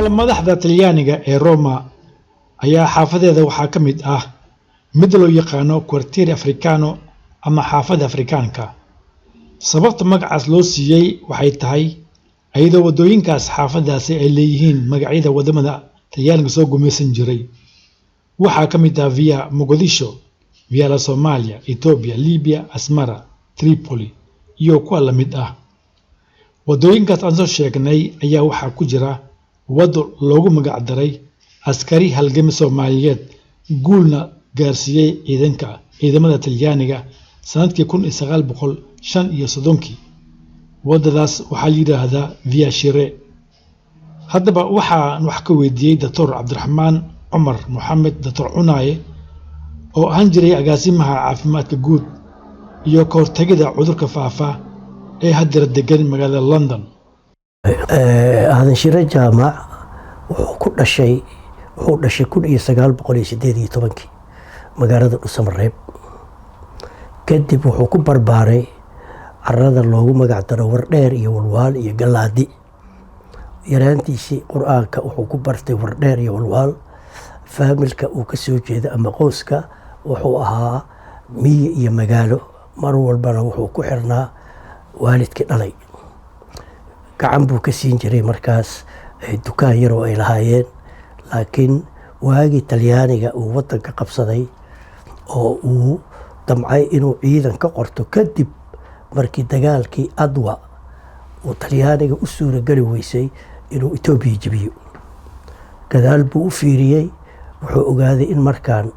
Magaalo madaxda Talyaaniga ee Roma ayaa xaafadeeda waxaa ka mid ah mid loo yaqaano Quartiere Africano ama xaafadda Afrikaanka. Sababta magacaas loo siiyey waxay tahay iyadoo waddooyinkaas xaafaddaasi ay leeyihiin magacyada waddamada Talyaaniga soo gumaysan jiray. Waxaa ka mid ah Via Mogadisho, Via la Somalia, Ethiopia, Libya, Asmara, Tripoli iyo kuwa la mid ah. Waddooyinkaas aan soo sheegnay ayaa waxaa ku jira waddo loogu magac daray askari halgame Soomaaliyeed guulna gaarsiiyey ciidanka ciidamada Talyaaniga sanadkii 1935-kii. Waddadaas waxaa la yidhaahdaa Via Shire. Haddaba waxaan wax ka weydiiyey Doctor Cabdiraxmaan Cumar Moxamed, Doctor Cunaaye, oo ahaan jiray agaasimaha caafimaadka guud iyo ka hortagida cudurka faafa ee haddana degan magaalada London. Aadan Shire Jaamac wuxuu dhashay 1918-kii magaalada Dhusamareeb. Kadib wuxuu ku barbaaray carada loogu magac daro Wardheer iyo Walwaal iyo Galaadi. Yaraantiisii Qur-aanka wuxuu ku bartay Wardheer iyo Walwaal. Faamilka uu ka soo jeeda ama qoyska wuxuu ahaa miyi iyo magaalo, mar walbana wuxuu ku xirnaa waalidkii dhalay. Gacan buu ka siin jiray markaas dukaan yar oo ay lahaayeen. Laakiin waagii Talyaaniga uu wadanka qabsaday oo uu damcay inuu ciidan ka qorto, kadib markii dagaalkii Adwa uu Talyaaniga u suurageli weysay inuu Etoobiya jebiyo, gadaal buu u fiiriyey. Wuxuu ogaaday in markaan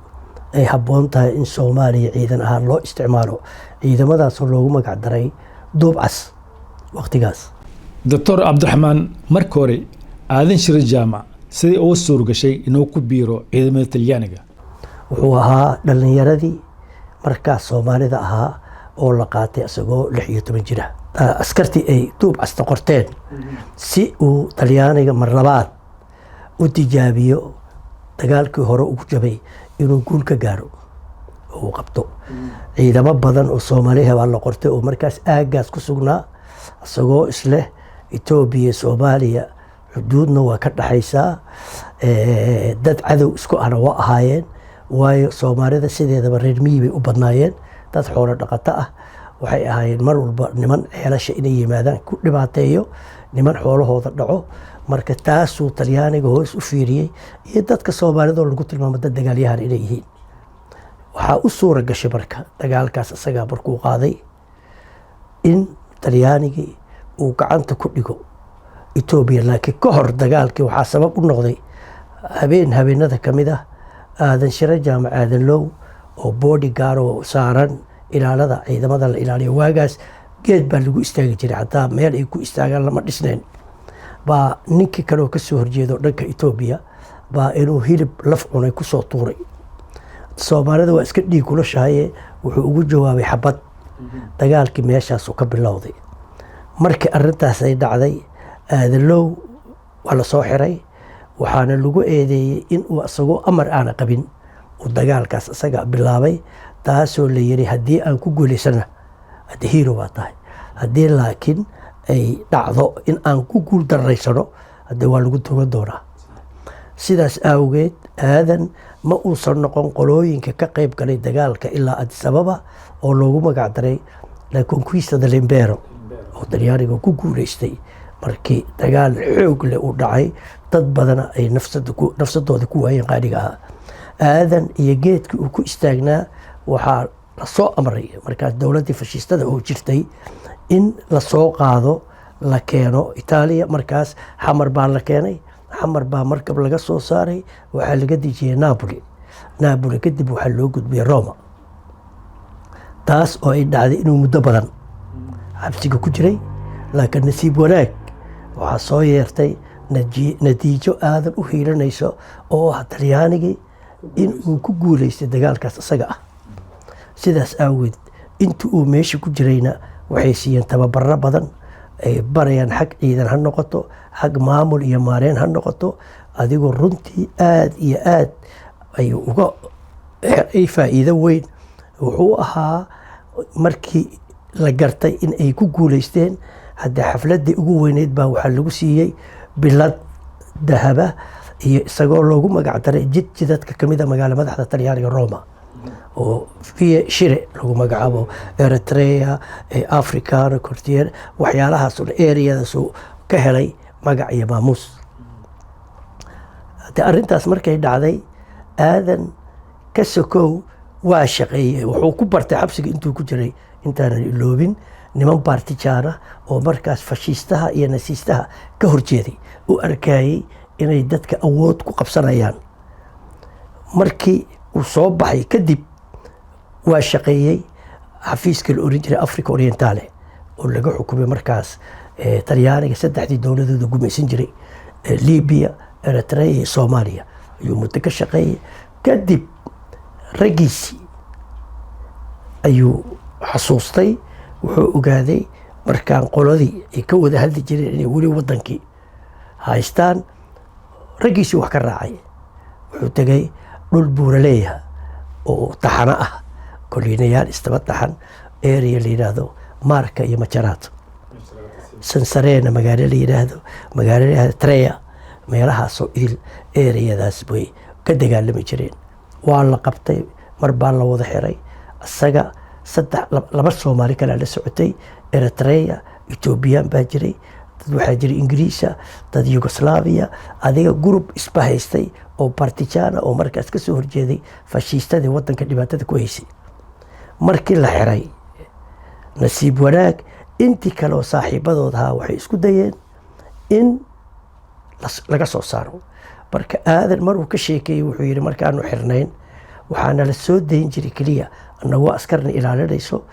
ay habboon tahay in Soomaaliya ciidan ahaan loo isticmaalo, ciidamadaasoo loogu magac daray Duubcas waqtigaas. Doctor Cabdiraxmaan, marka hore Aadan Shire Jaamac sidai uga suurgashay inuu ku biiro ciidamada Talyaaniga? Wuxuu ahaa dhalinyaradii markaas Soomaalida ahaa oo la qaatay isagoo 16 jira, askartii ay Duubcasta qorteen si uu Talyaaniga mar labaad u tijaabiyo dagaalkii hore ugu jabay inuu guul ka gaaro oo uu qabto. Ciidamo badan oo Soomaaliha baa la qortay oo markaas aaggaas ku sugnaa, isagoo isleh Etoobiya Soomaaliya xuduudna waa ka dhaxaysaa, dad cadow isku ahna waa ahaayeen, waayo Soomaalida sideedaba reer miyi bay u badnaayeen, dad xoolo dhaqato ah waxay ahaayeen, mar walba niman ceelasha inay yimaadaan ku dhibaateeyo, niman xoolahooda dhaco. Marka taasuu Talyaaniga hoos u fiiriyey iyo dadka Soomaalida oo lagu tilmaamo dad dagaalyahan inay yihiin. Waxaa u suura gashay marka dagaalkaas isagaa markuu qaaday in Talyaanigii uu gacanta ku dhigo Etoobiya. Laakiin ka hor dagaalkii waxaa sabab u noqday habeen habeenada ka mid ah Aadan Shire Jaamac Aadan Low oo bodyguard oo saaran ilaalada ciidamada la ilaaliyo, waagaas geed baa lagu istaagi jiray, xataa meel ay ku istaagaan lama dhisnayn, baa ninkii kale oo kasoo horjeedo dhanka Etoobiya baa inuu hilib laf cunay kusoo tuuray. Soomaalida waa iska dhiig kulashahaye, wuxuu ugu jawaabay xabad. Dagaalkii meeshaasuu ka bilowday. Markii arintaas ay dhacday, Aadalow waa lasoo xiray, waxaana lagu eedeeyey in uu isagoo amar aana qabin uu dagaalkaas isaga bilaabay, taasoo la yiri haddii aan ku guulaysana hadde hero baa tahay, haddii laakiin ay dhacdo in aan ku guul daraysano hadde waa lagu togan doonaa. Sidaas awgeed Aadan ma uusan noqon qolooyinka ka qayb galay dagaalka ilaa Addis Ababa oo loogu magac daray La Conquista dell'Impero, oo Talyaaniga ku guuleystay markii dagaal xoog leh uu dhacay, dad badana ay nafsadooda ku waayeen qaaliga ahaa. Aadan iyo geedkii uu ku istaagnaa waxaa lasoo amray markaas dowladdii fashistada oo jirtay in lasoo qaado, la keeno Itaaliya. Markaas Xamar baa la keenay, Xamar baa markab laga soo saaray, waxaa laga dejiyey Napoli. Napoli kadib waxaa loo gudbiyey Roma, taas oo ay dhacday inuu muddo badan xabsiga ku jiray. Laakiin nasiib wanaag waxaa soo yeertay natiijo Aadan u hiilanayso oo ah Talyaanigii in uu ku guuleystay dagaalkaas isaga ah. Sidaas aageed inta uu meesha ku jirayna waxay siiyeen tababaro badan ay barayaan, xag ciidan ha noqoto, xag maamul iyo maareen ha noqoto. Adigoo runtii aada iyo aad ayuu uga helay faa'iido weyn. Wuxuu ahaa markii la gartay in ay ku guuleysteen, haddee xafladdii ugu weyneyd baa waxaa lagu siiyey bilad. dahaba iyo isagoo loogu magac daray jid jidadka kamid a magaalo madaxda Talyaaniga Roma oo Via Shire lagu magacaabo, Eritrea, Africana Quartier, waxyaalahaas oo dhan areadaasuu ka helay magac iyo maamuus. Hadee arrintaas markay dhacday, Aadan ka sokow waa shaqeeyey. Wuxuu ku bartay xabsiga intuu ku jiray, intaanan iloobin, niman baartijaana oo markaas fashiistaha iyo nasiistaha ka horjeeday, u arkayey inay dadka awood ku qabsanayaan. Markii uu soo baxay kadib waa shaqeeyey xafiiska la oran jiray Africa Orientale oo laga xukumay markaas Talyaaniga saddexdii dowladooda gumaysan jiray, Libya, Eritrea iyo Soomaaliya, ayuu muddo ka shaqeeyey. Kadib raggiisii ayuu xasuustay. Wuxuu ogaaday markaan qoladii ay ka wada hadli jireen inay weli wadankii haystaan. Raggiisii wax ka raacay, wuxuu tegay dhul buuraleeya oo taxano ah, koliinayaal istaba taxan, area la yidhaahdo Maarka iyo Majaraad Sansarena, magaalo la yidhaahdo, magaalo la yidhaahdo Treya, meelahaasoo idil areadaas bay ka dagaalami jireen. Waa la qabtay, mar baa la wada xiray isaga, saddex, laba Soomaali kalea la socotay, Eritrea, Ethoobiyan baa jiray, dad waxaa jiray Ingiriisa, dad Yugoslavia, adiga group isbahaystay oo bartijana oo markaas kasoo horjeeday fashiistadii wadanka dhibaatada ku haysay. Markii la xiray, nasiib wanaag intii kale oo saaxiibadood ahaa waxay isku dayeen in laga soo saaro. Marka Aadan maruu ka sheekeeyey wuxuu yidhi, markaanu xirnayn waxaana la soo dayn jiray keliya annagoo askarna ilaalinayso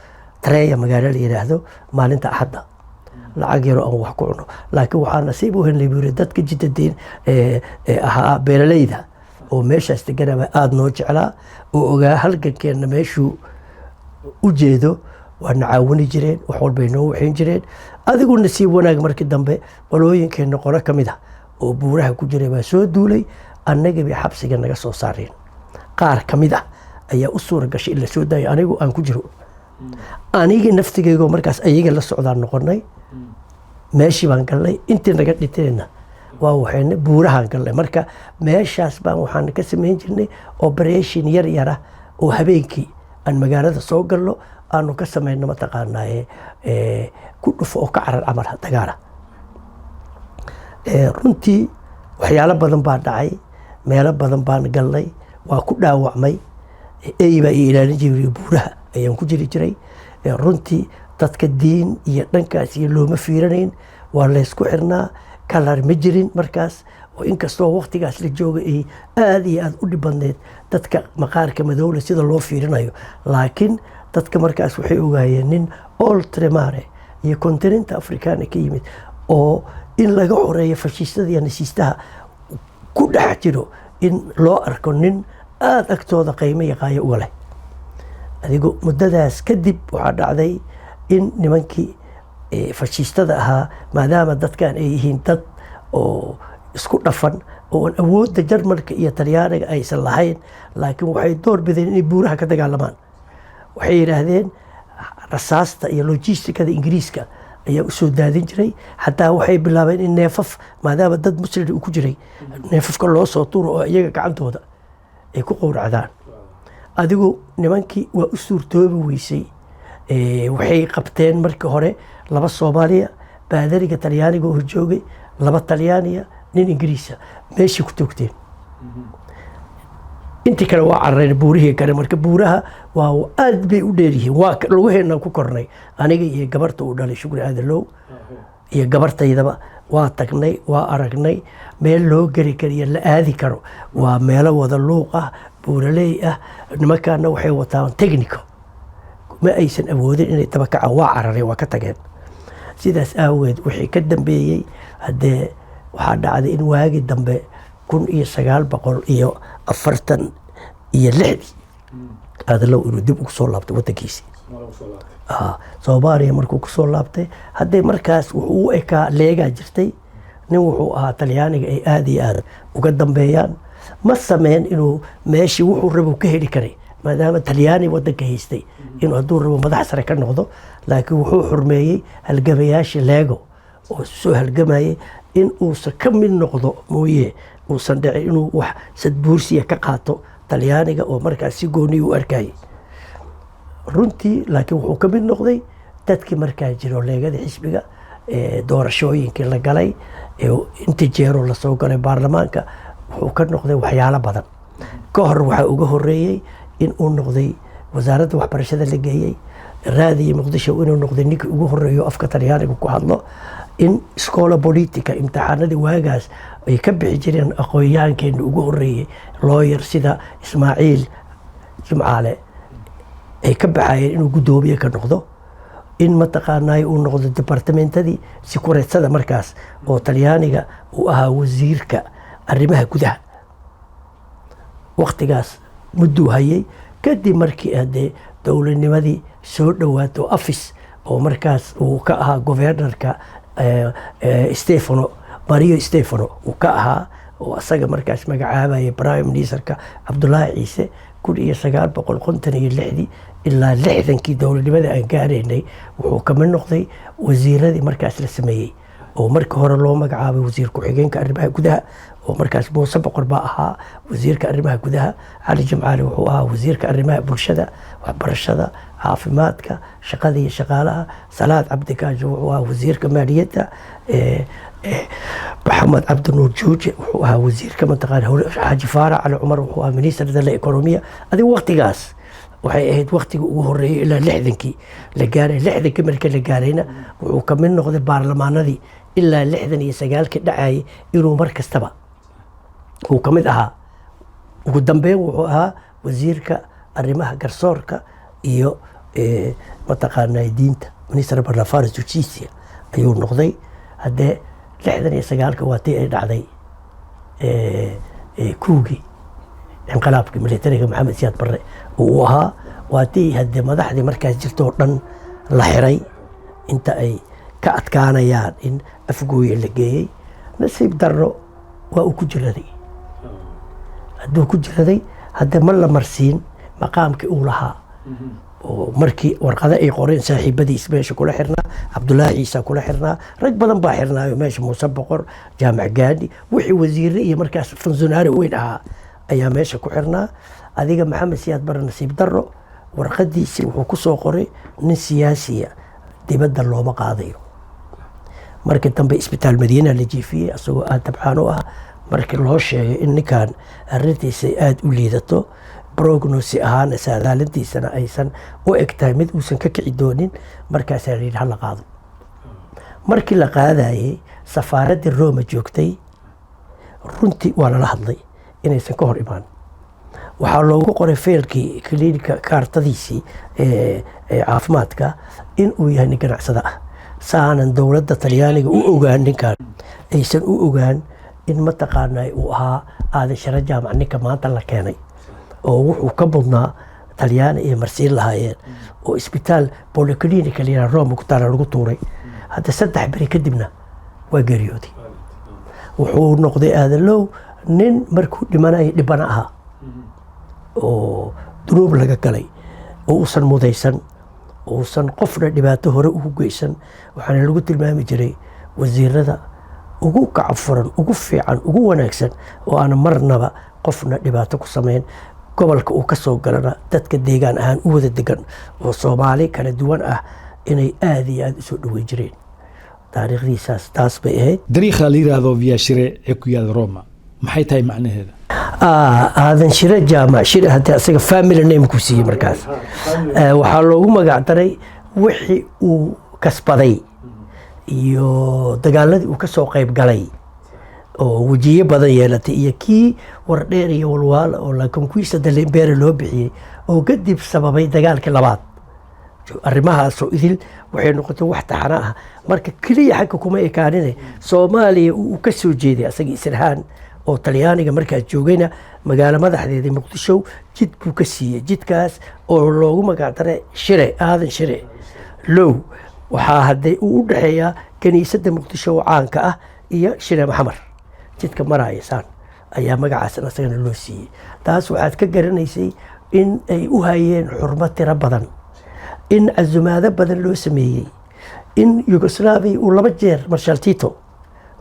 Tareya magaalo la yidhaahdo maalinta Axadda, lacag yaroo aan wax ku cuno. Laakiin waxaa nasiib u helnay, buu yidhi, dadka jidadeen ahaa beeralayda oo meeshaas deganaba aada noo jeclaa oo ogaa halgankeenna meeshuu u jeedo, waana caawini jireen, wax walbay noo waxayn jireen. Adigu nasiib wanaag markii dambe qolooyinkeenna qolo ka mid ah oo buuraha ku jiray baa soo duulay, annagii bay xabsiga naga soo saareen. Qaar ka mid ah ayaa u suura gashay in la soo daayo, anigu aan ku jiro. Anigii naftigeygoo markaas ayaga la socdaan noqonay. Meeshii baan galnay, intii naga dhinteenna waa waxayna buurahaan galnay. Marka meeshaas baan waxaan ka samayn jirnay operation yar yara oo habeenkii aan magaalada soo galno, aanu ka samayno mataqaanaaye ku dhufo oo ka carar camal dagaala. Runtii waxyaalo badan baa dhacay, meelo badan baan galnay, waa ku dhaawacmay. Ey baa i ilaalin jiray, buuraha ayaan ku jiri jiray. Runtii dadka diin iyo dhankaas iyo looma fiiranayn, waa laysku xirnaa, kalar ma jirin markaas oo inkastoo waqtigaas la jooga ay aada iyo aada u dhib badneed dadka maqaarka madowle sida loo fiirinayo, laakiin dadka markaas waxay ogaayeen nin Oltremare iyo kontinenta Afrikaana ka yimid oo in laga xoreeyo fashiistada iyo nasiistaha ku dhex jiro in loo arko nin aada agtooda qiimo yaqaayo uga leh. Adigu muddadaas kadib waxaa dhacday in nimankii fashiistada ahaa, maadaama dadkan ay yihiin dad oo isku dhafan oo aan awoodda Jarmalka iyo Talyaaniga aysan lahayn, laakiin waxay door bideen inay buuraha ka dagaalamaan. Waxay yidhaahdeen rasaasta iyo logistikada Ingiriiska ayaa usoo daadin jiray. Xataa waxay bilaabeen in neefaf, maadaama dad Muslim uu ku jiray, neefafka loo soo tuuro oo iyaga gacantooda ay ku qowracdaan. Adigu nimankii waa u suurtoobi weysay. Waxay qabteen markii hore laba Soomaaliya, baadariga Talyaaniga oo horjoogay, laba Talyaaniya, nin Ingiriisa, meeshay ku toogteen. Intii kale waa carareen buurihii kale. Marka buuraha waa aad bay u dheeryihiin, waa lugaheenaan ku kornay, aniga iyo gabarta uu dhalay Shukri Aadalow iyo gabartaydaba. Waa tagnay, waa aragnay meel loo geli kariyo, la aadi karo, waa meelo wada luuq ah, buuraley ah. Nimankaana waxay wataan technico, ma aysan awoodin inay daba kacaan. Waa carareen, waa ka tageen. Sidaas aageed wixii ka dambeeyey haddee waxaa dhacday in waagi dambe 1946dii Aadalow inuu dib ugu soo laabtay wadankiisii Soomaaliya. Markuu kusoo laabtay haddee markaas wuxuu u ekaa leegaa jirtay nin wuxuu ahaa Talyaaniga ay aada iyo aada uga dambeeyaan. Ma sameyn inuu meeshii wuxuu rabo ka heli karay, maadaama Talyaani wadanka haystay, inuu hadduu rabo madax sare ka noqdo, laakiin wuxuu xurmeeyey halgamayaashii Leego oo soo halgamayay. In uusan ka mid noqdo mooye, uusan dhicin inuu wax sadbuursiya ka qaato Talyaaniga oo markaas si gooniya u arkayay runtii. Laakiin wuxuu ka mid noqday dadkii markaa jiro leegada xisbiga, doorashooyinkii la galay, inta jeeroo lasoo galay baarlamaanka wuxuu ka noqday waxyaalo badan. Ka hor waxaa uga horeeyey in uu noqday wasaaradda waxbarashada la geeyey, Raadiyo Muqdisho inuu noqday ninkii ugu horeeyo afka Talyaaniga ku hadlo, in Scuola Politica imtixaanadii waagaas ay ka bixi jireen aqoon-yahankeena ugu horeeyey, lawyer sida Ismaaciil Jimcaale ay ka baxayeen, inuu guddoomiye ka noqdo, in mataqaanay uu noqdo departamentadii sicurezza markaas oo Talyaaniga uu ahaa wasiirka arrimaha gudaha. Waktigaas mudduu hayay. Kadib markii hadee dowladnimadii soo dhowaato, afis oo markaas uu ka ahaa governorka Stefano Mario Stefano uu ka ahaa, oo asaga markaas magacaabaya prime ministerka Cabdulaahi Ciise 1956dii ilaa 60kii dowladnimada aan gaaraynay, wuxuu kamid noqday wasiiradii markaas la sameeyey, oo markii hore loo magacaabay wasiir ku-xigeenka arrimaha gudaha, oo markaas Muuse Boqor baa ahaa wasiirka arrimaha gudaha. Cali Jimcaali wuxuu ahaa wasiirka arrimaha bulshada, waxbarashada, caafimaadka, shaqada iyo shaqaalaha. Salaad Cabdikaajo wuxuu ahaa wasiirka maaliyadda. Maxamed Cabdinuur Juuje wuxuu ahaa wasiirka mataqaana. Xaaji Faarax Cali Cumar wuxuu ahaa minister dell'economia. Adiga waqtigaas waxay ahayd waqtigii ugu horeeyey ilaa 60kii la gaaray. 60kii marka la gaarayna wuxuu ka mid noqday baarlamaanadii ilaa 69kii dhacayay inuu mar kastaba uu ka mid ahaa. Ugu dambeyn wuxuu ahaa wasiirka arrimaha garsoorka iyo mataqaanaa diinta, minister per l'affare giustizia ayuu noqday. Haddee 69ka waa tii ay dhacday kuugii inqilaabkii militariga Maxamed Siyaad Barre uu ahaa, waa tii haddee madaxdii markaas jirto oo dhan la xiray inta ay ka adkaanayaan in Afgooye la geeyey. Nasiib darro waa uu ku jiraday. Hadduu ku jiraday, hadde ma la marsiin maqaamkii uu lahaa, oo markii warqado ay qoreen saaxiibadiis meesha kula xirnaa, Cabdulaahi Ciisa kula xirnaa, rag badan baa xirnaayo meesha, Muuse Boqor, Jaamac Gaadi, wixii wasiire iyo markaas funsionaari weyn ahaa ayaa meesha ku xirnaa. Adiga Maxamed Siyaad Bare, nasiib darro, warqadiisii wuxuu ku soo qoray nin siyaasiya dibadda looma qaadayo. Markii dambe isbitaal Madiina la jiifiyey isagoo aada dabcaan u ah. Markii loo sheegay in ninkan arrintiisa aada u liidato, prognosi ahaan saadaalintiisana aysan u eg tahay mid uusan ka kici doonin, markaasaa la yidhi hala qaado. Markii la qaadayey, safaaraddii Roma joogtay runtii waa lala hadlay inaysan ka hor imaan. Waxaa loogu qoray feelkii klinika kaartadiisii ee caafimaadka in uu yahay nin ganacsada ah, saanan dowladda Talyaaniga u ogaan ninkan, aysan u ogaan in mataqaanaa uu ahaa Aadan Share Jaamac ninka maanta la keenay, oo wuxuu ka mudnaa Talyaani iyo marsiin lahaayeen, oo isbitaal polyclinica la yidhaha Roma ku taala lagu tuuray. Hadda 3 beri kadibna waa geeriyooday. Wuxuu noqday Aadalow nin markuu dhimanayay dhibana ahaa oo dunuub laga galay oo uusan mudaysan, uusan qofna dhibaato hore ugu geysan. Waxaana lagu tilmaami jiray wasiirada ugu gacan furan, ugu fiican, ugu wanaagsan, oo aan marnaba qofna dhibaato ku samayn. Gobolka uu ka soo galana dadka deegaan ahaan u wada degan oo Soomaali kala duwan ah inay aada iyo aada usoo dhaweyn jireen. Taariikhdiisaas taas bay ahayd. Dariikha la yiraahdo Via Shire ee ku yaala Roma maxay tahay macnaheeda? Aadan Shire Jaamac Shire haddii asaga family name ku siiyey, markaas waxaa loogu magac daray wixii uu kasbaday iyo dagaaladii uu ka soo qayb galay oo wejiyo badan yeelatay, iyo kii Wardheer iyo Walwaal oo la conquista dell'impero loo bixiyey oo kadib sababay dagaalkii labaad. Arrimahaasoo idil waxay noqotay wax taxano ah. Marka keliya xagga kuma ekaanine, Soomaaliya uu ka soo jeeday asaga isirhaan oo Talyaaniga markaas joogayna, magaalo madaxdeeda Muqdisho jid buu ka siiyey, jidkaas oo loogu magac daray Shire, Aadan Shire Low. Waxaa hadday uu u dhexeeyaa kiniisadda Muqdisho oo caanka ah iyo Shire Maxamar jidka maraya saan ayaa magacaasna asagana loo siiyey. Taas waxaad ka garanaysay in ay u hayeen xurmo tiro badan, in casumaado badan loo sameeyey, in Yugoslaviya uu laba jeer Marshal Tito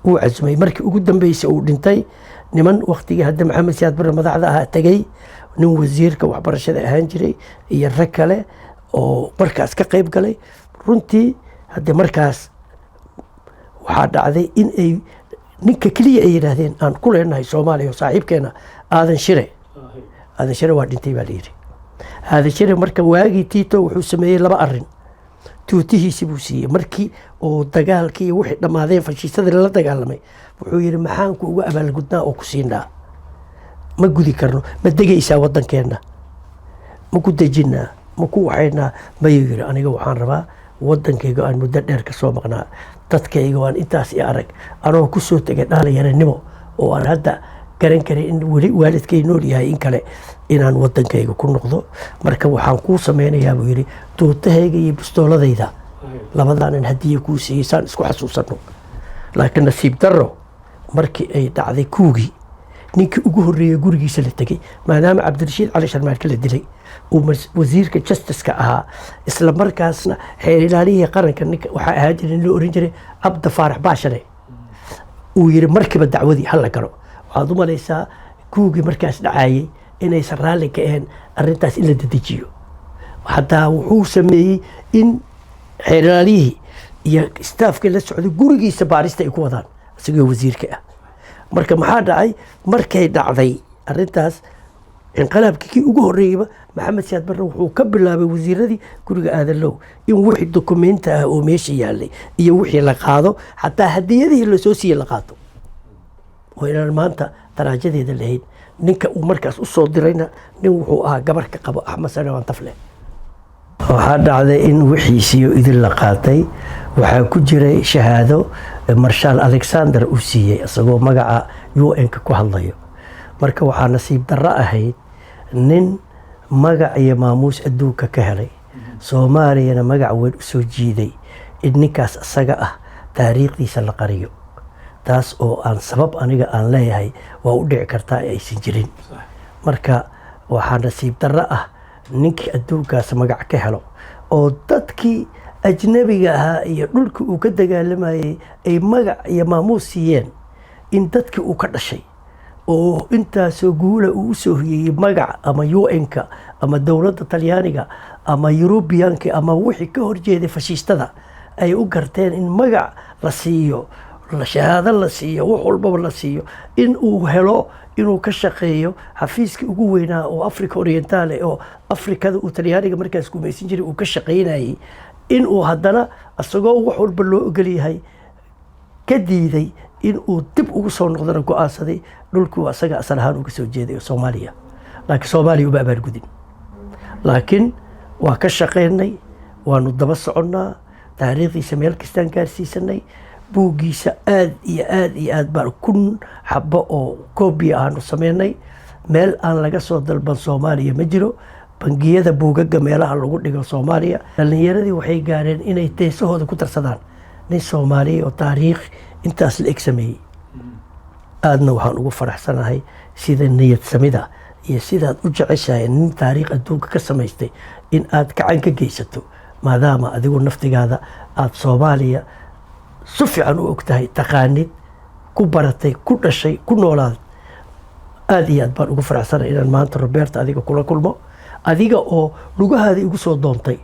Wuu casumay. Markii ugu dambeysay uu dhintay, niman waktigii hadda Maxamed Siyaad Barre madaxda ahaa tegey, nin wasiirka waxbarashada ahaan jiray iyo rag kale oo markaas ka qayb galay. Runtii hadde markaas waxaa dhacday in ay ninka keliya ay yidhaahdeen aan ku leenahay Soomaaliya oo saaxiibkeena, Aadan Shire. Aadan Shire waa dhintay baa la yidhi. Aadan Shire marka waagii Tito wuxuu sameeyey laba arrin. Tuutihiisi buu siiyey markii oo dagaalkii iyo wixii dhammaadeen, fashiistadii lala dagaalamay. Wuxuu yidhi, "Maxaan ku uga abaalgudnaa oo ku siinaa? Ma gudi karno. Ma degaysaa waddankeenna? Ma ku dejinnaa? Ma ku waxaynaa?" Mayuu yidhi, "Aniga waxaan rabaa waddankayga aan muddo dheer ka soo maqnaa, dadkayga waan intaas i arag, anoo ku soo tegay dhalinyaranimo oo aan hadda garan karin in weli waalidkay nool yahay in kale, inaan waddankayga ku noqdo. Marka waxaan kuu sameynayaa," buu yidhi, "tuutahayga iyo bistooladayda labadaanan hadiya kuu siiyey, saan isku xasuusanno." Laakiin nasiib darro, markii ay dhacday kuugii, ninkii ugu horreeyey gurigiisa la tegey, maadaama Cabdirashiid Cali Sharmaarke la dilay, uu wasiirka justice-ka ahaa, isla markaasna xeer ilaalihii qaranka ninka waxaa ahaan jiray nin la oran jiray Cabdi Faarax Baashane, uu yiri markiiba dacwadii hala galo. Waxaad u malaysaa kuugii markaas dhacayay inaysan raalli ka ahayn arrintaas in la dedejiyo. Hataa wuxuu sameeyey in xeer ilaalihii iyo staafkii la socday gurigiisa baarista ay ku wadaan isagoo wasiirka ah. Marka maxaa dhacay? Markay dhacday arrintaas, inqalaabkii kii ugu horreeyeyba, Maxamed Siyaad Barre wuxuu ka bilaabay wasiiradii guriga Aadanlow in wixii dukumenti ah oo meesha yaalay iyo wixii la qaado, xataa hadiyadihii lasoo siiyey la qaato, oo inaan maanta daraajadeeda lahayn. Ninka uu markaas usoo dirayna nin wuxuu ahaa gabar ka qabo, Axmed Saleebaan Tafle. Waxaa dhacday in wixiisiyo idin la qaatay. Waxaa ku jiray shahaado Marshaal Alexander uu siiyey isagoo magaca UN-ka ku hadlayo. Marka waxaa nasiib darro ahayd nin magac iyo maamuus adduunka ka helay, Soomaaliyana magac weyn usoo jiiday, in ninkaas isaga ah taariikhdiisa la qariyo, taas oo aan sabab aniga aan leeyahay waa u dhici kartaa ee aysan jirin. Marka waxaa nasiib darro ah ninkii adduunkaas magac ka helo oo dadkii ajnabiga ahaa iyo dhulkii uu ka dagaalamayay ay magac iyo maamuus siiyeen, in dadkii uu ka dhashay oo intaasoo guula uu usoo hoyeeyey magac ama UN-ka ama dowladda Talyaaniga ama Yurubiyaanka ama wixii ka horjeeday fashiistada ay u garteen in magac la siiyo, shahaado la siiyo, wax walbaba la siiyo, in uu helo inuu ka shaqeeyo xafiiskii ugu weynaa oo Africa Orientale oo Afrikada uu Talyaaniga markaas gumaysan jiray uu ka shaqaynayay, in uu haddana isagoo wax walba loo ogol yahay ka diiday in uu dib ugu soo noqdona go-aansaday dhulkuu asaga asal ahaan uga soo jeeday oo Soomaaliya. Laakiin Soomaaliya uma abaalgudin. Laakiin waa ka shaqaynay, waanu daba soconnaa, taariikhdiisa meel kastaan gaarsiisanay. Buuggiisa aad iyo aad iyo aad baan 1000 xabo oo koobiya aanu sameynay. Meel aan laga soo dalban Soomaaliya ma jiro. Bangiyada buugaga meelaha lagu dhigo Soomaaliya, dhalinyaradii waxay gaareen inay teesahooda ku darsadaan nin Soomaaliya oo taariikh intaas la eg sameeyey. Aadna waxaan ugu faraxsanahay sida niyad samida iyo sidaad u jeceshahay nin taariikh adduunka ka samaystay in aad gacan ka geysato, maadaama adigu naftigaada aada Soomaaliya si fiican u og tahay, taqaanid, ku baratay, ku dhashay, ku noolaad. Aada iyo aad baan ugu faraxsanahay inaan maanta, Roberta, adiga kula kulmo, adiga oo lugahaada igu soo doontay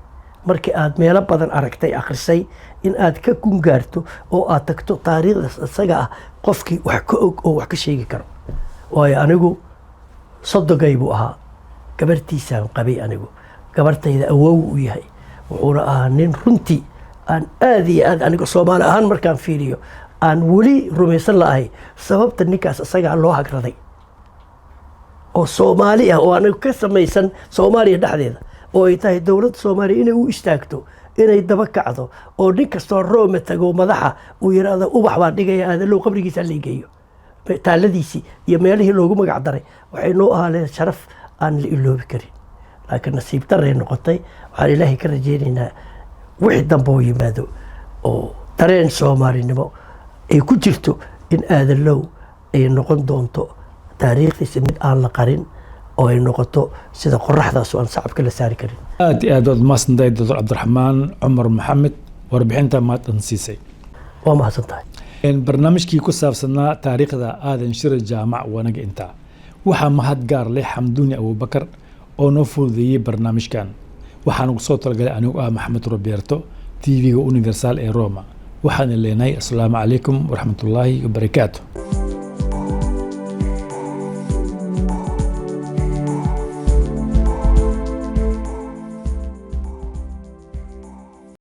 markii aad meelo badan aragtay, akhrisay, in aad ka gungaarto oo aad tagto taariikhdaas isaga ah qofkii wax ka og oo wax ka sheegi karo. Waayo, anigu sodogay buu ahaa, gabartiisaan qabay, anigu gabartayda awow u yahay. Wuxuuna ahaa nin runtii aan aada iyo aad aniga Soomaali ahaan markaan fiiriyo aan weli rumaysan la'ahay sababta ninkaas isagaa loo hagraday oo Soomaali ah oo aniga ka samaysan Soomaaliya dhexdeeda, oo ay tahay dowladda Soomaaliya inay u istaagto, inay daba kacdo, oo nin kastoo Roome tago madaxa uu yidhaahdo, "Ubax baan dhigaya Aadalow, qabrigiisa la geeyo, taaladiisii iyo meelihii loogu magac daray." Waxay noo ahaaleen sharaf aan la iloobi karin, laakiin nasiib daray noqotay. Waxaan Ilaahay ka rajaynaynaa wixii dambe oo yimaado oo dareen Soomaalinimo ay ku jirto in Aadalow ay noqon doonto taariikhdiisa mid aan la qarin oo ay noqoto sida qoraxdaas oo aan sacabka la saari karin. Aad iyo aad waad mahadsantahay, Doctor Cabdiraxmaan Cumar Maxamed, warbixinta maad dhan siisay. Waa mahadsan tahay. Barnaamijkii ku saabsanaa taariikhda Aadan Shire Jaamac wanaga intaa. Waxaa mahad gaar leh Xamduuni Abuubakar oo noo fududeeyey barnaamijkan. Waxaan ugu soo talagalay anigu ah Maxamed Roberto, TV-ga Universal ee Roma. Waxaana leenahay asalaamu calaykum waraxmatullaahi wabarakaatu.